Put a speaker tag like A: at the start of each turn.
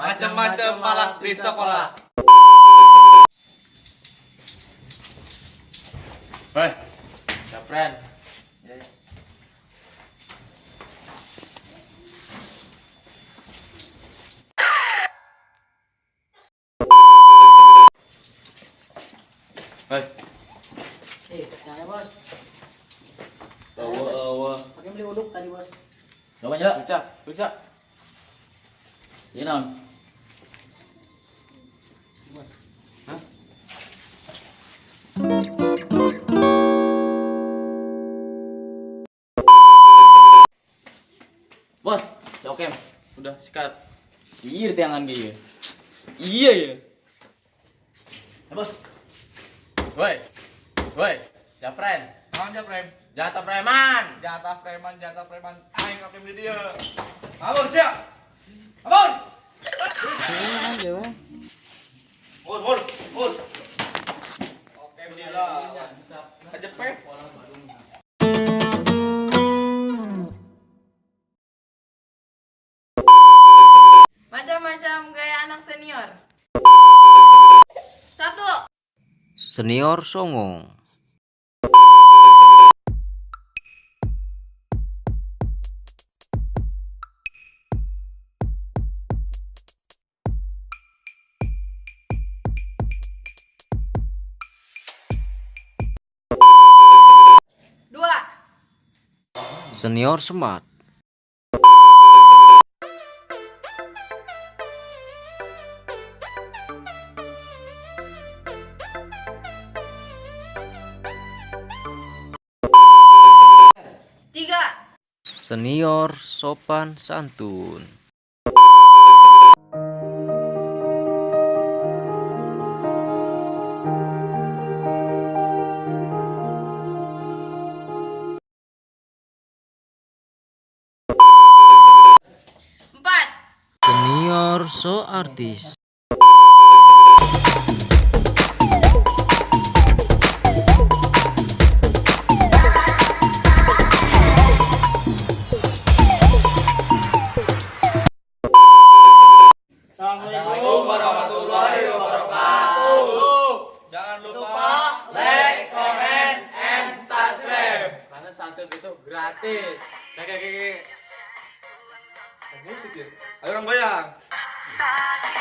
A: Macam-macam malah di sekolah.
B: Hei, Japren. Hei.
C: Jangan bos.
B: Awa.
C: Pakai beli uduk tadi bos.
B: Coba nyala. Periksa, periksa. Iya non. Hah? Bos, oke. Udah sikat. Iya tiangan gitu. Iya ya. Bos. Woi. Woi, Japren.
A: Naon Japren?
B: Jatah preman.
A: Jatah preman, jatah preman. Aing oke beli dia. Abur siap. Abur. Mur, mur, mur. Oke, beli lah. Kejepet.
D: Macam-macam gaya anak senior. 1.
E: Senior songong.
D: 2.
E: Senior smart.
D: 3.
E: Senior sopan santun.
D: 4.
E: Senior so artis.
A: Assalamualaikum warahmatullahi wabarakatuh. Jangan lupa
B: like, comment, and subscribe. Karena subscribe itu gratis.
A: Kayak. Musik ya. Ayo orang goyang.
F: Sakit.